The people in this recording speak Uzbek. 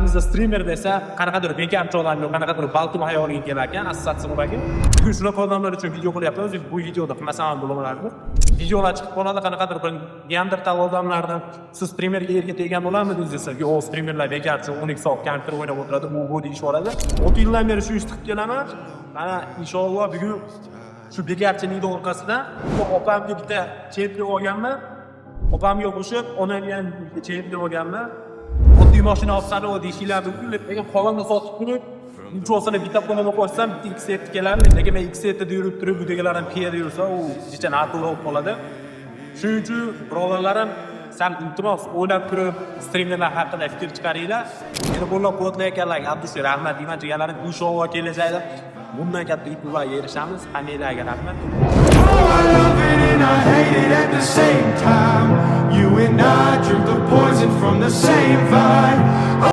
Xalqimizda streamer desa, qanaqadir bekarchi odam yo qanaqadir balkim xayoliga kelar ekan, assotsiatsiya bo'lar. Bugun shunaqa odamlar uchun video qilyapmiz. Bu videoda qilmasam ham bo'lardi. Videolar chiqib qoladi, qanaqadir bir neandertal odamlarni "Siz streamerga erga tegan bo'larmidingiz?" desa, "Yo'q, streamerlar bekarchi, 12 soat kompyuter o'ynab o'tiradi, u bu" deyishib yuboradi. 6 yildan beri shu ishni qilib kelaman. Mana, inshaalloh, bugun shu bekarchilikni orqasidan opamga bitta chempion olganman. Opamga qo'shib, onamga ham bitta chempion olganman. Oddiy mashina olsam deyishinglar mumkin, lekin qo'limda sotib turib, uchovsini bitta qo'limga qo'shsam, bitta X7 keladi. Lekin men X7 da yurib turib, uydagilar ham piyoda yursa, u jicha noto'g'ri bo'lib qoladi. Shuning uchun, birodarlarim, sal iltimos, o'ylab turib streamerlar haqida fikr chiqaringlar. Meni qo'llab-quvvatlayotganlarga abdushi rahmat deyman, jigarlarim. Inshaalloh, kelajakda bundan katta yutuqlarga erishamiz. Hammanglarga rahmat. I love it and I hate it at the same time. You and I drink the poison from the same vine.